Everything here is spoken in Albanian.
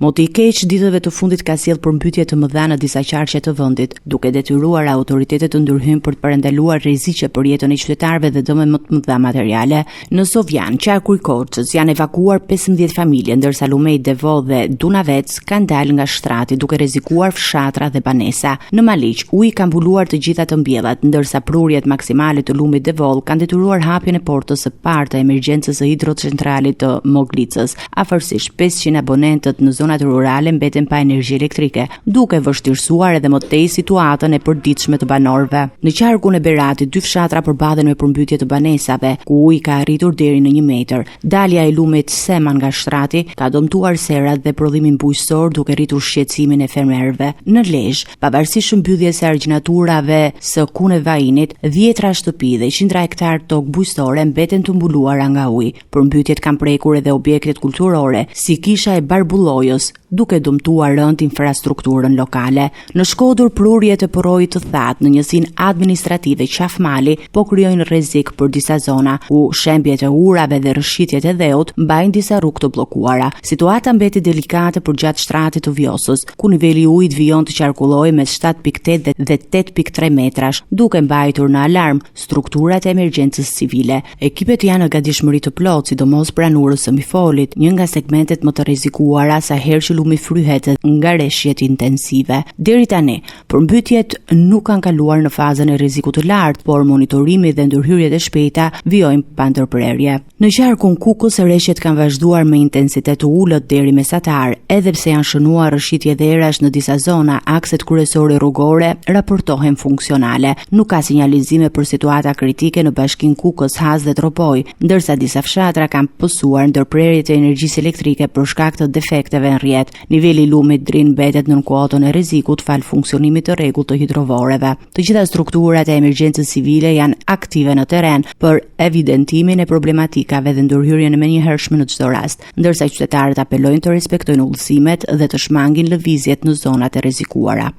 Moti i keq ditëve të fundit ka sjellë përmbytje të mëdha në disa qarqe të vendit, duke detyruar autoritetet të ndërhyjnë për të parandaluar rreziqe për jetën e qytetarëve dhe dëme më të mëdha materiale. Në Sovjan, qarku i Korçës, janë evakuuar 15 familje, ndërsa lumenjtë Devoll dhe Dunavec kanë dalë nga shtrati, duke rrezikuar fshatra dhe banesa. Në Maliq, uji ka mbuluar të gjitha të mbjellat, ndërsa prurjet maksimale të lumit Devoll kanë detyruar hapjen e portës së parë të emergjencës së hidrocentralit të Moglicës. Afërsisht 500 abonentët në zonat rurale mbeten pa energji elektrike, duke vështirësuar edhe më tej situatën e përditshme të banorëve. Në qarkun e Beratit, dy fshatra përballen me përmbytje të banesave, ku uji ka arritur deri në një metër. Dalja e lumit Seman nga shtrati ka dëmtuar serat dhe prodhimin bujqësor duke rritur shqetësimin e fermerëve. Në Lezhë, Pavarësisht mbylljes së argjinaturave së Kune Vainit, dhjetra shtëpi dhe qindra hektarë tokë bujqësore mbeten të mbuluara nga uji. Përmbytjet kanë prekur edhe objektet kulturore, si kisha e Barbullojës, duke dëmtuar rëndë infrastrukturën lokale. Në Shkodër, prurjet e përroit të thatë në njësinë administrative Qafë Mali po krijojnë rrezik për disa zona, ku shembjet e urave dhe rrëshqitjet e dheut mbajnë disa rrugë të bllokuara. Situata mbetet delikate përgjatë shtratit të Vjosës, ku niveli i ujit vijon të qarkullojë mes 7.8 dhe 8.3 metrash, duke mbajtur në alarm strukturat e emergjencës civile. Ekipet janë në gatishmëri të plotë, sidomos pranë urës së Mifolit, një nga segmentet më të rrezikuara sa herë që lumi fryhet nga reshjet intensive. Deri tani, përmbytjet nuk kanë kaluar në fazën e rrezikut të lartë, por monitorimi dhe ndërhyrjet e shpejta vijojnë pa ndërprerje. Në qarkun Kukës reshjet kanë vazhduar me intensitet të ulët deri mesatar, edhe pse janë shënuar rrëshqitje dherash në disa zona, akset kryesore rrugore raportohen funksionale. Nuk ka sinjalizime për situata kritike në bashkinë Kukës, Has dhe Tropojë, ndërsa disa fshatra kanë pësuar ndërprerje të energjisë elektrike për shkak të defekteve në rrjet. Niveli i lumit Drin mbetet nën kuotën e rrezikut falë funksionimit të rregullt të hidrovoreve. Të gjitha strukturat e emergjencës civile janë aktive në terren për evidentimin e problematikave dhe ndërhyrjen e menjëhershme në çdo rast, ndërsa qytetarët apelojnë të respektojnë udhëzimet dhe të shmangin lëvizjet në zonat e rrezikuara.